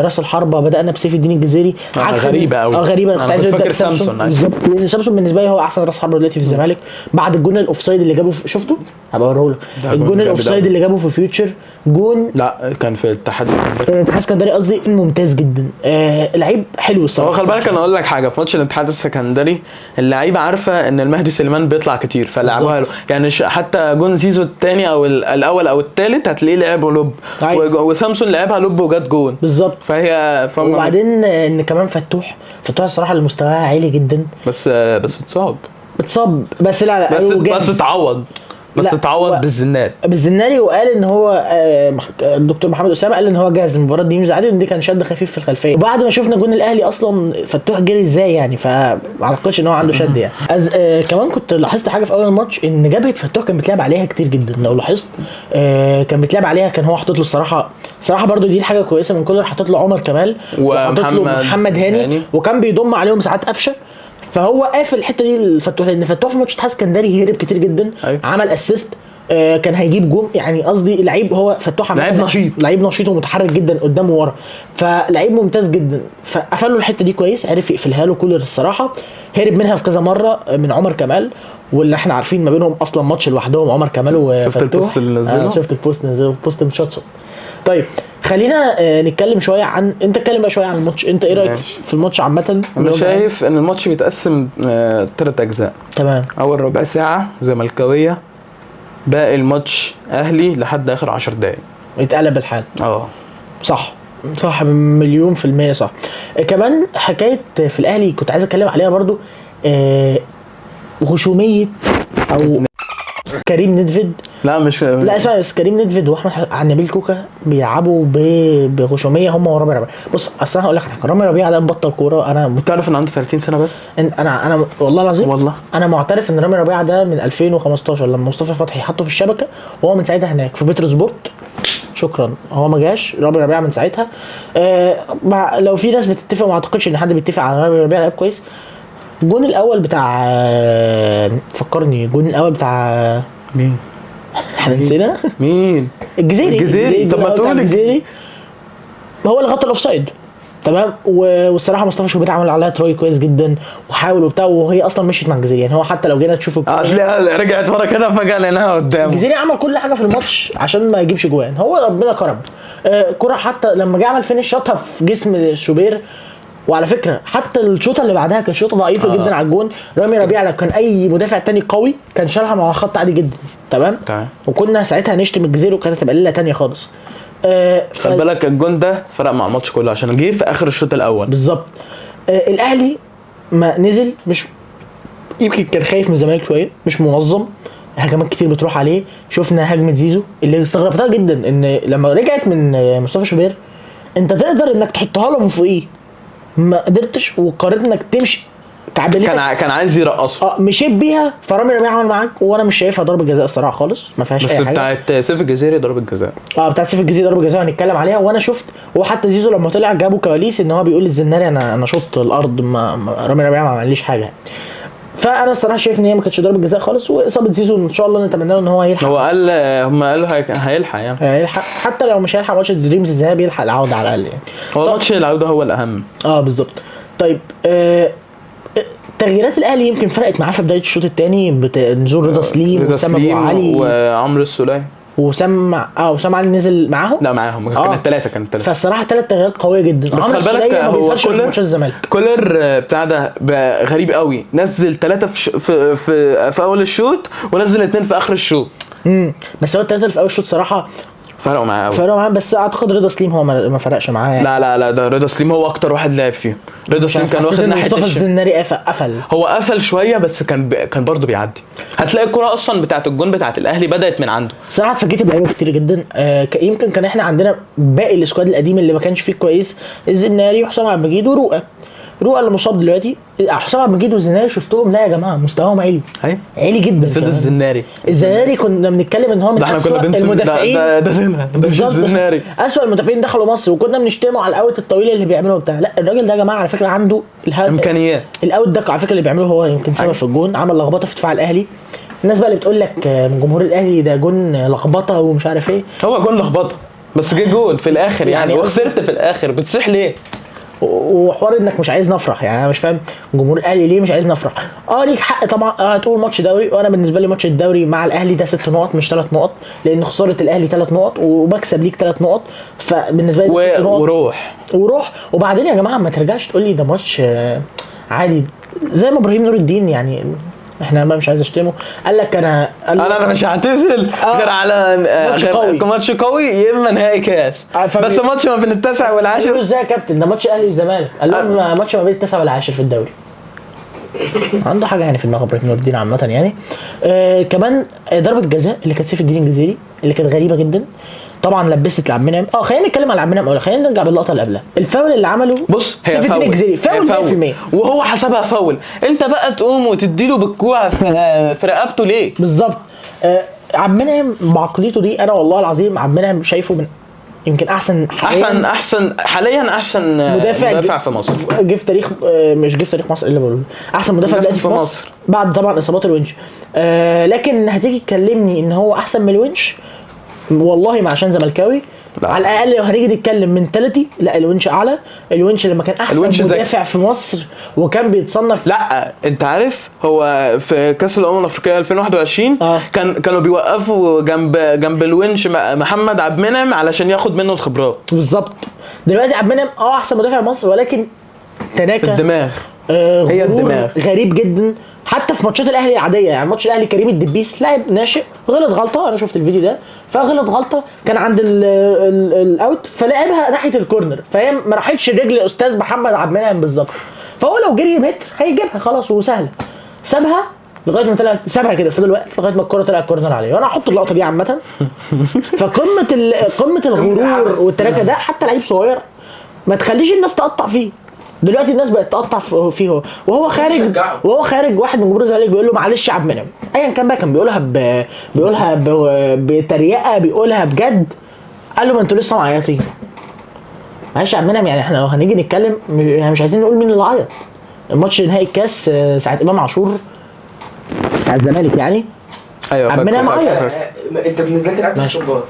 راس الحربة بدانا بسيف الدين الجزيري،
عكس غريبة قوي.
غريبة، انا كنت عايز
فاكر سامسون
بالظبط، لان سامسون بالنسبة لي هو احسن راس حربه دلوقتي في الزمالك بعد الجون ال offside اللي جابه شفته؟ هبقى اوريه لك الجون ال offside اللي جابه في فيوتشر، جون
لا كان في الاتحاد
السكندري قصدي، ممتاز جدا. لعيب حلو الصراحة.
هو خلي بالك انا اقول لك حاجة، في ماتش الاتحاد السكندري اللعيبة عارفه ان المهدي سليمان بيطلع كتير فلعبوها له، يعني حتى جون زيزو الثاني او الاول او الثالث هتلاقيه لعبه lob، وسامسون لعبها lob وجات جون
بالظبط.
فهي
وبعدين ان كمان فتوح الصراحة اللي مستواه عالي جدا،
بس اتصاب
بس لا
بس اتعوض، بس اتعوض بالزناري.
وقال ان هو الدكتور محمد اسامة قال ان هو جاهز للمباراة دي ميزة عادي، ان دي كان شد خفيف في الخلفية. وبعد ما شفنا جون الاهلي اصلا فتوح جري ازاي يعني، فما اعتقدش ان هو عنده شد يعني. كمان كنت لاحظت حاجة في اول الماتش، ان جبهة فتوح كان بيتلعب عليها كتير جدا. لو لاحظت كان بيتلعب عليها، كان هو حاطط له الصراحة برده دي حاجة كويسة من كولر، حاطط له عمر كمال وحاطط له محمد هاني، وكان بيضم عليهم ساعات قفشه، فهو قافل الحتة دي لفتوح، لان فتوح في ماتش اتحاد اسكندري هرب كتير جدا. أيوه. عمل assist، كان هيجيب جون يعني، قصدي لعيب، هو فتوح لعيب نشيط ومتحرك جدا قدام وورا، فلعيب ممتاز جدا. فقفل له الحتة دي كويس، عرف يقفلها له كولر الصراحة، هرب منها في كذا مرة من عمر كمال، واللي احنا عارفين ما بينهم اصلا ماتش لوحدهم عمر كمال وفتوح.
شفت ال post اللي نزله؟
شفت ال post نزله، post مشطشط. طيب خلينا نتكلم شوية عن، انت اتكلم بقى شوية عن الماتش، انت ايه رايك في الماتش عامة؟
انا شايف ان الماتش بيتقسم 3 اجزاء.
تمام.
اول ربع ساعة زملكاويه، باقي الماتش اهلي لحد اخر 10 دقايق
يتقلب الحال. صح 100% صح. كمان حكاية في الاهلي كنت عايز اتكلم عليها برضو، غشوميه او كريم ندفد.
لا مش
لا اسمع بس، كريم ندفد واحمد نبيل كوكا بيلعبوا بغشوميه هم ورامي ربيعة. بص اصل انا هقول لك حاجة، رامي ربيعة ده مبطل كورة. انا
تعرف ان عنده 30 سنة بس؟
انا والله العظيم
والله
انا معترف ان رامي ربيعة ده من 2015 لما مصطفى فتحي حطه في الشبكة، وهو من ساعتها هناك في بترو سبورت. شكرا، هو ما جاش رامي ربيعة من ساعتها. لو في ناس بتتفق، ما اعتقدش ان حد بيتفق على رامي ربيعة لعيب كويس. الجون الاول بتاع، فكرني، الجون الاول بتاع
مين؟
احنا نسينا
مين؟
الجزيري.
طب ما تقول
الجزيري هو اللي غطى ال offside. تمام. والصراحة مصطفى شوبير عمل عليها try كويس جدا وحاول وبتاع، وهي اصلا مشيت مع الجزيري يعني. هو حتى لو جينا تشوف
اصل رجعت ورا كده فجاة لقيناها قدامه.
الجزيري عمل كل حاجة في الماتش عشان ما يجيبش جوان، هو ربنا كرمه. كرة حتى لما جه عمل finish شاطها في جسم شوبير. وعلى فكرة حتى الشوطه اللي بعدها كانت شوطه ضعيفة جدا على الجون. رامي ربيعة لو كان اي مدافع تاني قوي كان شالها مع خط عادي جدا. تمام. وكنا ساعتها هنشتم الجزيري وكانت هتبقى ليلة تانية خالص.
خلي بالك الجون ده فرق مع الماتش كله عشان جه في اخر الشوط الاول
بالظبط. الاهلي ما نزل، مش يمكن كان خايف من الزمالك شوية، مش منظم، هجمات كتير بتروح عليه. شفنا هجمة زيزو اللي استغربتها جدا، ان لما رجعت من مصطفى شوبير انت تقدر انك تحطها له من فوقيه، ما قدرتش، وقررت انك تمشي
تعبلتك. كان عايز يرقصه،
مشيت بيها، فرامي ربيعة عمل معاك، وانا مش شايفها ضربه جزاء الصراحة خالص، ما فيهاش اي حاجة.
بس بتاعت سيف الجزيري ضربه جزاء،
بتاعت سيف الجزيري ضربه جزاء هنتكلم عليها. وانا شفت وحتى زيزو لما طلع جابوا كواليس ان هو بيقول للزناري انا شط الارض، ما رامي ربيعة ما عمليش حاجة. فانا الصراحة شايف ان هي ما كانتش ضربه جزاء خالص. واصابه زيزو ان شاء الله نتمنى له ان هو يلحق.
هو قال، هم قالوا هيلحق يعني،
هيلحق حتى لو مش هيلحق ماتش الدريمز الذهاب يلحق العودة على الاقل يعني.
هو ماتش العودة هو الاهم.
بالظبط. طيب تغييرات الاهلي يمكن فرقت معاه في بداية الشوط الثاني، بنزول رضا سليم وسام ابو علي
وعمرو السوليه
وسام وسام علي نزل معاهم.
لا معاهم كان الثلاثة، كان الثلاثة.
فالصراحه ثلاث تغييرات قوية جدا.
بس خلي بالك هو كولر، كولر بتاع ده غريب قوي، نزل ثلاثة في في في, في اول الشوط ونزل اثنين في اخر الشوط.
بس هو الثلاثة في اول الشوط صراحة
فرقوا معاه قوي،
فرقوا معاه. بس اعتقد رضا سليم هو ما فرقش معاه يعني.
لا لا لا، ده رضا سليم هو اكتر واحد لعب فيه. رضا سليم كان واخد ناحية
مصطفى الزناري، قفل
هو قفل شوية، بس كان برضه بيعدي. هتلاقي الكره اصلا بتاعه الجون بتاعه الاهلي بدات من عنده.
صراحة اتفاجئت بلعيبه كتير جدا. يمكن كان احنا عندنا باقي ال squad القديم اللي ما كانش فيه كويس، الزناري وحسام عبد المجيد ورؤى. رؤى اللي مصاب دلوقتي، حسام عبد المجيد والزناري شفتهم، لا يا جماعة مستواهم عالي
ايوه
عالي جدا.
بالذات الزناري،
الزناري كنا بنتكلم ان هو من اسوأ المدافعين،
ده زنا
بالظبط
الزناري
اسوأ المدافعين دخلوا مصر، وكنا بنشتمه على ال out الطويل اللي بيعمله بتاع. لا الراجل ده يا جماعة على فكرة عنده
امكانيات.
ال out ده على فكرة اللي بيعمله هو يمكن سبب في الجون، عمل لخبطة في دفاع الاهلي. الناس بقى اللي بتقول لك من جمهور الاهلي ده جون لخبطة ومش عارف ايه،
هو جون لخبطة بس جه جون في الاخر يعني وخسرت في الاخر، بتصيح ليه؟
وحوار انك مش عايز نفرح، يعني انا مش فاهم جمهور الاهلي ليه مش عايز نفرح. ليك حق طبعا، هتقول ماتش دوري، وانا بالنسبة لي ماتش الدوري مع الاهلي ده 6 نقط مش 3 نقط، لان خسارة الاهلي 3 نقط ومكسب ليك 3 نقط، فبالنسبه لي 6 نقط وروح. وبعدين يا جماعة ما ترجعش تقول لي ده ماتش عادي، زي ما ابراهيم نور الدين يعني احنا ما مش عايز اشتمه، قال لك انا
مش هعتزل غير على ماتش قوي يا اما نهائي كاس، بس ماتش ما بين التاسع والعاشر.
ازاي يا كابتن ده ماتش اهلي والزمالك؟ قال لهم ماتش ما بين التاسع والعاشر في الدوري. عنده حاجة يعني في دماغه ابراهيم نور الدين عامة يعني. كمان ضربه جزاء اللي كانت سيف الدين الجزيري اللي كانت غريبة جدا طبعا، لبست لعبد المنعم. خلينا نتكلم على عبد المنعم اول، خلينا نرجع باللقطه اللي قبلها، الفاول اللي عمله
بص هي فاول،
فاول 100%
وهو حسبها فاول، انت بقى تقوم وتديله بالكوع في رقبته ليه؟
بالظبط. عبد المنعم بعقليته دي، انا والله العظيم عبد المنعم شايفه من يمكن احسن احسن
حاليا احسن مدافع في مصر،
جه في تاريخ، مش جه في تاريخ مصر الا بقول احسن مدافع دلوقتي في مصر بعد طبعا اصابات الونش. لكن هتيجي تكلمني ان هو احسن من الونش، والله ما عشان زملكاوي، على الاقل لو هنيجي نتكلم mentality، لا الونش اعلى. الونش لما كان احسن مدافع في مصر وكان بيتصنف،
لا انت عارف هو في كاس الامم الافريقية 2021 كانوا بيوقفوا جنب الونش محمد عبد المنعم علشان ياخد منه الخبرات.
بالظبط. دلوقتي عبد المنعم احسن مدافع في مصر، ولكن تناكه
الدماغ، هي الدماغ
غريب جدا حتى في ماتشات الاهلي العادية. يعني ماتش الاهلي كريم الدبيس لاعب ناشئ غلط غلطه، انا شفت الفيديو ده، فغلط غلطه كان عند ال out فلعبها ناحية ال corner، فهي ما راحتش رجل استاذ محمد عبد المنعم بالظبط، فهو لو جري متر هيجيبها خلاص وسهلة، سابها لغاية ما طلع، سابها كده فضل واقف لغاية ما الكره طلعت corner عليه. وانا هحط اللقطة دي عامة. فقمه قمة الغرور والتراكه ده، حتى لعيب صغير ما تخليش الناس تقطع فيه. دلوقتي الناس بقت تقطع فيه وهو خارج، وهو خارج واحد من جمهور الزمالك بيقول له معلش يا عبد المنعم، ايا كان بقى كان بيقولها بيقولها بتريقه، بيقولها بجد، قال له ما انتوا لسه معيطين. معلش يا عبد المنعم، يعني احنا لو هنيجي نتكلم يعني مش عايزين نقول مين اللي عيط. الماتش نهائي الكاس ساعة امام عاشور بتاع الزمالك يعني،
ايوه
عبد المنعم عيط.
انت بالنسبة لك لعبت الشباك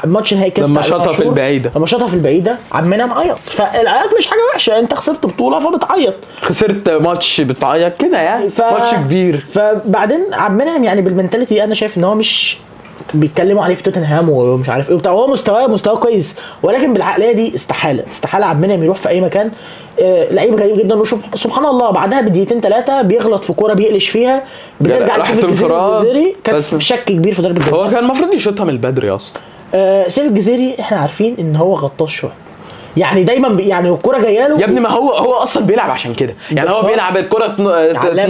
ماتش نهائي كاس
لما شاطها في البعيدة،
لما شاطها في البعيدة عبد المنعم عيط. فالعياط مش حاجة وحشة، انت خسرت بطوله فبتعيط،
خسرت ماتش بتعيط كده يعني، ماتش كبير.
فبعدين عبد المنعم يعني بال mentality انا شايف ان هو مش بيتكلموا عليه في توتنهام ومش عارف ايه وبتاع، هو مستواه كويس، ولكن بالعقليه دي استحالة عبد المنعم يروح في اي مكان. لعيب غريب جدا، وسبحان الله بعدها بدقيقتين ثلاثة بيغلط في كورة بيقلش فيها، بترجع لسيف الجزيري، كان شك كبير في ضربه الجزاء،
هو كان المفروض يشوطها من البدري اصلا.
سيف الجزيري احنا عارفين ان هو غطاس شوية يعني، دايما يعني الكورة جاية له
يا ابني، ما هو اصلا بيلعب عشان كده يعني، هو بيلعب الكورة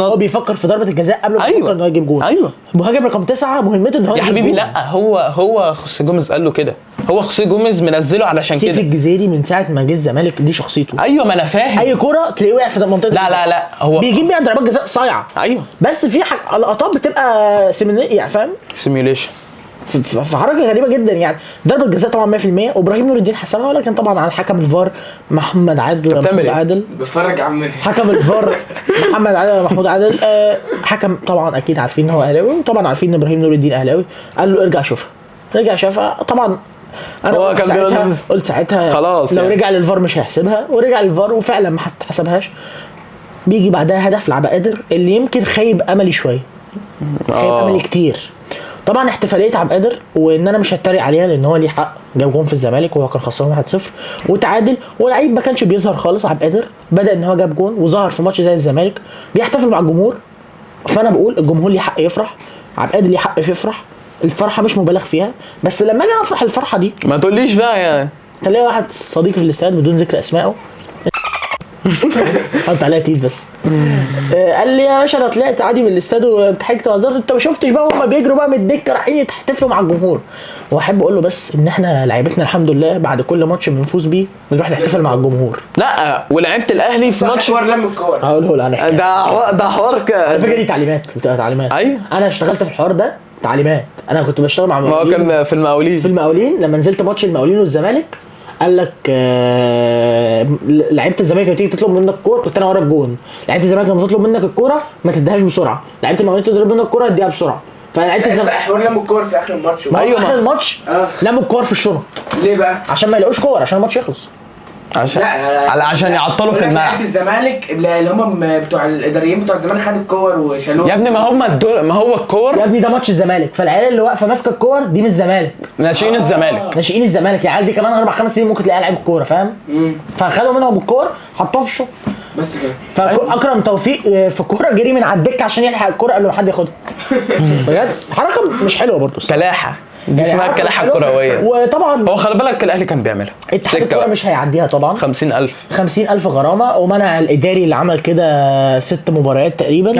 هو بيفكر في ضربه الجزاء قبل ما يفكر ان هو يجيب جول.
ايوه
مهاجم رقم 9 مهمته ان هو
يا حبيبي، لا هو خوسيه جوميز قال له كده، هو خوسيه جوميز منزله علشان كده.
سيف الجزيري من ساعة ما جه الزمالك دي شخصيته.
ايوه ما انا فاهم،
اي كورة تلاقيه وقع في منطقة،
لا لا لا هو
بيجيب بيها ضربات جزاء صايعه.
ايوه
بس في لقطات بتبقى يعني فاهم،
simulation
في حركة غريبة جدا يعني. ضربه جزاء طبعا 100% وابراهيم نور الدين حسمها، ولكن طبعا على حكم الفار محمد عادل، محمود عادل
بتفرج عم
حكم الفار محمد عادل محمود عادل، حكم طبعا اكيد عارفين ان هو اهلاوي، وطبعا عارفين ان ابراهيم نور الدين اهلاوي، قال له ارجع شوفها، رجع شافها. طبعا انا
هو كان
قلت ساعتها
خلاص
لو يعني رجع للفار مش هيحسبها، ورجع للفار وفعلا ما حسبهاش. بيجي بعدها هدف لعب قادر اللي يمكن خيب املي شوية، خيب املي كتير. طبعا احتفالية عبد القادر، وان انا مش هتريق عليها لان هو ليه حق، جاب جون في الزمالك وهو كان خسران 1-0 وتعادل، ولعيب ما كانش بيظهر خالص. عبد القادر بدا ان هو جاب جون وظهر في ماتش زي الزمالك بيحتفل مع الجمهور، فانا بقول الجمهور ليه حق يفرح، عبد القادر ليه حق يفرح، الفرحة مش مبالغ فيها. بس لما اجي افرح الفرحة دي
ما تقوليش بقى يعني.
كان ليا واحد صديقي في الاستاد بدون ذكر اسمائه حط عليها تيت بس. قال لي يا باشا انا طلعت عادي من الاستاد وضحكت وهزرت، انت ما شفتش بقى هما بيجروا بقى من الدكة رايحين يحتفلوا مع الجمهور. واحب اقول له بس ان احنا لعيبتنا الحمد لله بعد كل ماتش بنفوز بيه بنروح نحتفل مع الجمهور.
لا ولعيبة الاهلي في ماتش
حوار لم الكور
هقوله له
ده حوار
على فكرة دي تعليمات، بتبقى تعليمات.
ايوه
انا اشتغلت في الحوار ده تعليمات، انا كنت بشتغل مع
ما هو كان في المقاولين.
في المقاولين لما نزلت ماتش المقاولين والزمالك قال لك لعيبة الزمالك لما تيجي تطلب منك الكورة، كنت انا ورا الجون، لعيبة الزمالك لما تطلب منك الكورة ما تديهاش بسرعة، لعيبة المقاولين تطلب منك الكورة اديها بسرعة. فلعيبه الزمالك
حوار لموا الكور في اخر الماتش.
ايوه اخر الماتش لموا الكور في الشنط.
ليه بقى؟
عشان ما يلاقوش كور، عشان الماتش يخلص،
عشان عشان يعطلوا في الملعب.
لعيبة الزمالك اللي هم بتوع الاداريين بتوع الزمالك خدوا الكور وشالوها
يا ابني. ما هم الدول، ما هو الكور
يا ابني ده ماتش الزمالك، فالعيال اللي واقفة ماسكه الكور دي من الزمالك،
ناشئين الزمالك،
ناشئين الزمالك. العيال دي كمان 4 5 سنين ممكن تلاقيها لعيب الكورة، فاهم؟ فخدوا منهم الكور حطوها في الشوط
بس كده.
فاكرم توفيق في الكورة جري من على الدكة عشان يلحق الكورة قبل ما حد ياخدها. بجد حركة مش حلوة برضه،
كلاحه دي اسمها الكلاحه الكروية.
وطبعا
هو خلي بالك الاهلي كان بيعملها،
اتحاد الكورة مش هيعديها طبعا. 50,000 غرامة، ومنع الاداري اللي عمل كده 6 مباريات تقريبا.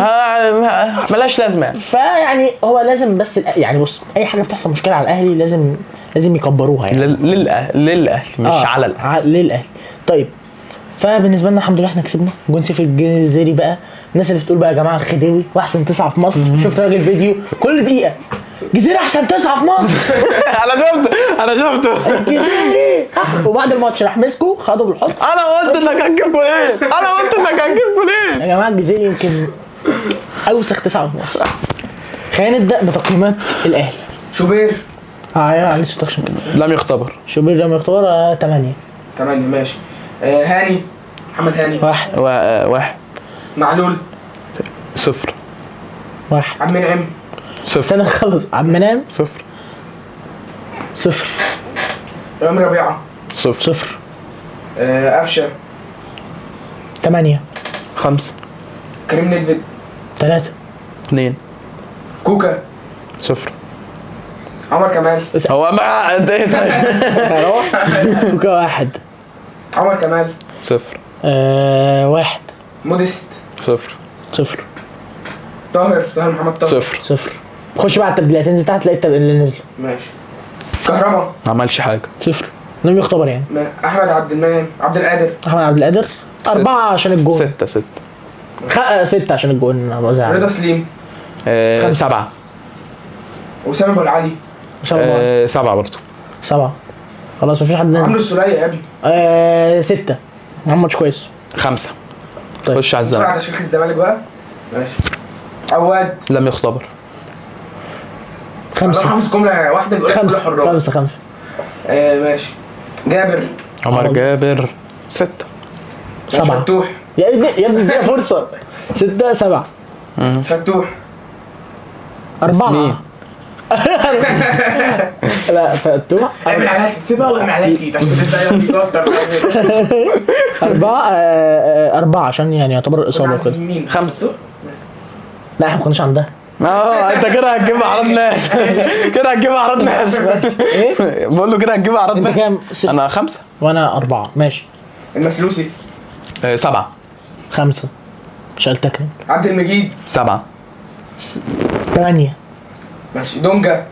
ملاش لازمه.
فيعني هو لازم بس يعني بص، اي حاجة بتحصل مشكلة على الاهلي لازم يكبروها يعني
للاهلي مش على الاهلي،
للاهلي. طيب فبالنسبه لنا الحمد لله احنا كسبنا جون سيف الجزيري. بقى الناس اللي بتقول بقى يا جماعة الخديوي واحسن 9 في مصر، شفت راجل فيديو كل دقيقة جزيري احسن 9 في مصر.
انا شفته
الجزيري. وبعد الماتش راح مسكه خده بالحضن.
انا قلت انك هتجيب جولين، انا قلت انك هتجيب جولين.
يا جماعة الجزيري يمكن اوسخ 9 في مصر. خلينا نبدا بتقييمات الاهلي.
شوبير
علي صوتك
لم يختبر.
شوبير لم يختبر. 8
ماشي. هاني، محمد هاني
1.
معلول
0.
1.
عبد المنعم
0.
استنى خلص. عبد المنعم
0.
0.
رامي ربيعة
0.
0.
قفشه
8.
5.
كريم ندفد
3.
2.
كوكا
0.
عمر كمال.
هو ما انت
كوكا 1.
عمر كمال
0.
1.
موديست
0.
0.
طاهر محمد طاهر
0.
0. خش بقى على التبديلات، انزل تحت تلاقي اللي نزلوا.
ماشي. كهربا
ما عملش حاجة
0. لم يختبر يعني.
احمد عبد المنعم، عبد القادر،
احمد عبد القادر 4 عشان الجون.
6.
6 عشان الجون.
رضا سليم
7.
وسام ابو العلي
7 برضه.
7. خلاص مفيش حد نزل.
عمرو السوليه يا ابني
6. عمل ماتش كويس.
5.
طيب
خش على الزمالك.
على شيخ الزمالك بقى. ماشي. عواد
لم يختبر.
5.
انا حافظ جملة واحدة بيقول لك كل حراس.
5.
ماشي. جابر،
عمر جابر 6.
7.
فتوح
يا ابني ادينا فرصة. 6 7.
فتوح
4. لا فتوح
اعمل عليها تسيبها واعمل عليها تيت عشان تبدا
4. 4 عشان يعني يعتبر الاصابة كده.
5.
لا احنا ما كناش عندها.
انت كده هتجيب اعراض ناس. كده هتجيب اعراض ناس.
ايه
بقول له كده هتجيب اعراض ناس.
انت كام؟
انا 5
وانا 4. ماشي.
المسلوسي
7.
5. شال تكنيك.
عبد المجيد
7.
8.
ماشي. دونجا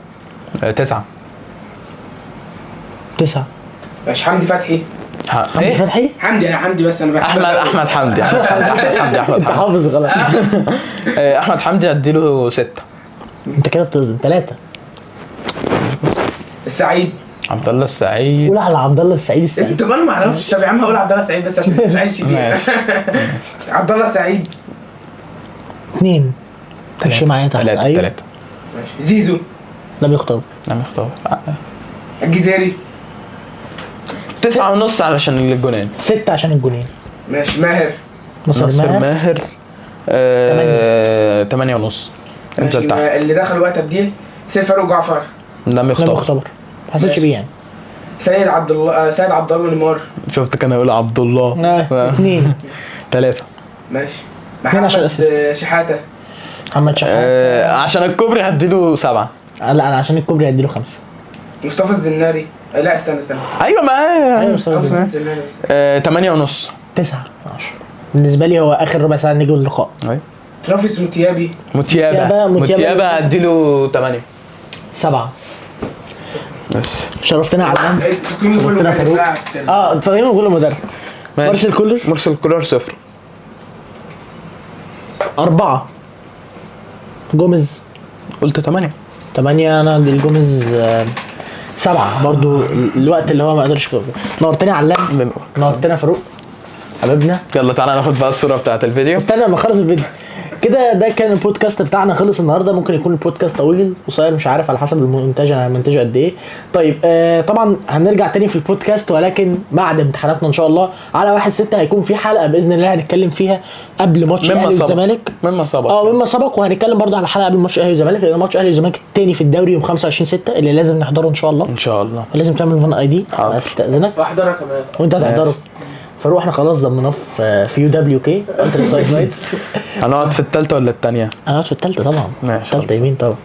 9.
9.
ماشي. حمدي فتحي.
حمدي فتحي؟
حمدي، انا حمدي بس انا بحب
احمد حمدي. احمد حمدي.
انت حافظ غلط.
احمد حمدي هديله 6.
انت كده بتظلم. 3.
السعيد،
عبد الله السعيد.
قول على عبد الله السعيد. السعيد
انت كمان ما اعرفش. طب يا عم هقول عبد الله السعيد بس عشان مش عايز شديد. عبد الله السعيد
2. ماشي معايا تحت.
3.
ماشي. زيزو
لم يختبر.
لم يختبر.
الجزيري
9.5 علشان الجونين.
6 عشان الجونين.
ماشي. ماهر،
نصر
ماهر 8.5. انزل تحت.
اللي دخل وقت تبديل سيف فاروق جعفر
لم يختبر.
ما حسيتش بيه يعني.
سيد عبد الله، سيد عبد الله نيمار.
شفت كان يقول عبد الله.
2.
3.
ماشي. محمد شحاته.
محمد شحاته
عشان الكوبري هديله 7.
لا انا عشان الكوبري هديله 5.
مصطفى الزناري. لا استنى.
ايوه معايا.
ايوه مصطفى الزناري.
8.5.
9. 10. بالنسبة لي هو اخر ربع ساعة نجم اللقاء.
ايوه.
ترافيس موتيابي.
موتيابا اديله 8.
7.
بس
شرفتنا علام،
تقييمه كله
شرفتنا فاروق. تقييمه كله مدرب. مارسيل كولر.
مارسيل كولر 0.
4. جوميز
قلت 8.
8. انا عندي الجوميز 7 برضو، الوقت اللي هو ما قدرش. نورتنا علام، نورتنا فاروق حبيبنا.
يلا تعالى ناخد بقى الصورة بتاعت الفيديو.
استنى ما اخلص الفيديو كده. ده كان البودكاست بتاعنا، خلص النهارده. ممكن يكون البودكاست طويل قصير مش عارف، على حسب المونتاج انا منتجه قد ايه. طيب طبعا هنرجع تاني في البودكاست، ولكن بعد امتحاناتنا ان شاء الله على 1/6 هيكون في حلقة باذن الله هنتكلم فيها قبل ماتش الاهلي والزمالك.
مما سبق.
مما سبق، وهنتكلم برضه على حلقة قبل ماتش الاهلي والزمالك، لان ماتش الاهلي والزمالك التاني في الدوري يوم 25/6 اللي لازم نحضره ان شاء الله.
ان شاء الله.
لازم تعمل fan ID. استاذنك
واحضرها كمان
وانت هتحضره. فاروق احنا خلاص ضمناه في UWK Countryside Nights.
هنقعد في الثالثة ولا الثانية؟
هنقعد في الثالثة طبعا.
ماشي.
الثالثة يمين طبعا.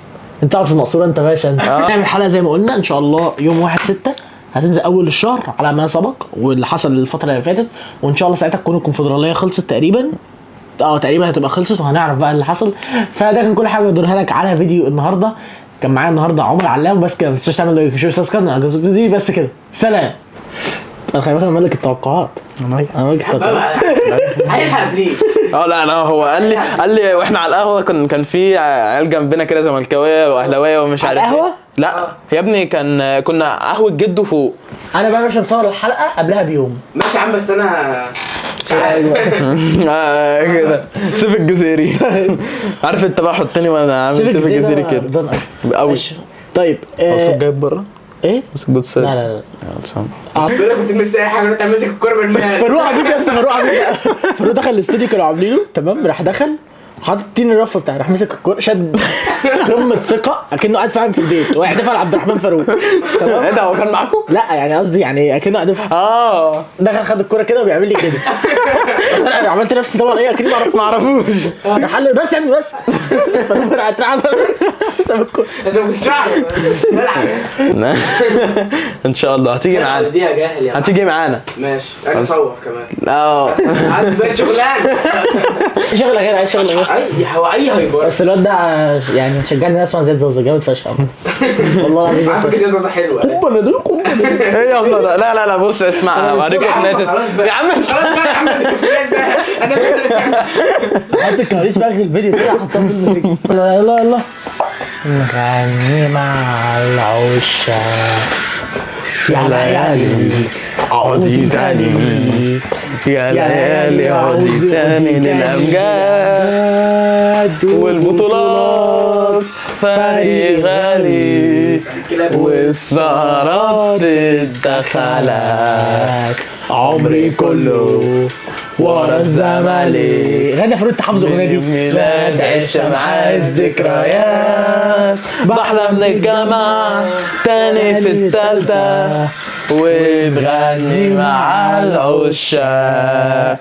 انت قاعد في المقصورة انت باشا. انت نعمل حلقة زي ما قلنا ان شاء الله يوم 1/6 هتنزل اول الشهر على ما سبق واللي حصل الفترة اللي فاتت، وان شاء الله ساعتها تكون الكونفدراليه خلصت تقريبا. تقريبا هتبقى خلصت، وهنعرف بقى اللي حصل. فده كان كل حاجة بدورها لك على فيديو النهارده. كان معايا النهارده عمر علام. بس كده ما تنساش تعمل like share subscribe. بس كده، سلام. انا خلي بالك انا ملك التوقعات. انا ملك التوقعات.
هيلحق ليه؟
لا هو قال لي واحنا على القهوة، كان في عيال جنبنا كده زملكاويه واهلاويه ومش عارف.
على القهوة؟
لا يا ابني، كنا قهوة جده فوق.
انا بقى مش مصور الحلقة قبلها بيوم.
ماشي يا عم، بس انا مش عارف
كده سيف الجزيري. عارف انت بقى حطني وانا عامل سيف الجزيري كده قوي.
طيب
الصوت جايب بره؟
ايه؟
بس good side.
لا لا لا
بيقول لك كنت ماسك اي حاجة، انت ماسك الكورة بالمال.
فاروق عبيط يا اسطى، فاروق عبيط. فاروق دخل الاستوديو كانوا عاملينه تمام، راح دخل حاطط تين الرف بتاعه، راح مسك الكورة شد قمة ثقة اكنه قاعد فعلا في البيت ويحدفها لعبد الرحمن فاروق.
ايه ده، هو كان معاكم؟
لا يعني قصدي يعني اكنه قاعد. دخل خد الكورة كده وبيعمل لي كده. انا عملت نفسي طبعا ايه اكيد ما اعرفوش. راح قال لي بس يا ابني بس. فاروق راح اترعب.
انت ما كنتش عارف نلعب.
ان شاء الله هتيجي معانا.
دي يا جاهل يا
هتيجي معانا.
ماشي انا اصور كمان. عايز بقى شغلانة.
شغله غير، عايز شغله غير.
اي هو اي hyper.
بس الواد ده يعني شجعني اسمع زياد زوزة جامد فشخ والله العظيم.
على فكرة زياد زوزة حلوة.
قنبلة دي قنبلة.
ايه يا اسطى؟ لا لا لا بص اسمع اوريك اغنية يا عم.
خلاص بقى يا عم. انا
حط الكواليس بقى في الفيديو كده، حطها في الفيديو. يلا يلا نغني مع العشاق يا ليالي
عودي تاني، يا ليالي عودي تاني للأمجاد والبطولات، فريق غالي والسهرات في الدخلات، عمري كله ورا الزمالك.
غني يا فاروق، انت حافظ الاغنية دي.
ميلاد عيش مع الذكريات، بحلم نتجمع تاني في التالتة وبغني مع العشاق.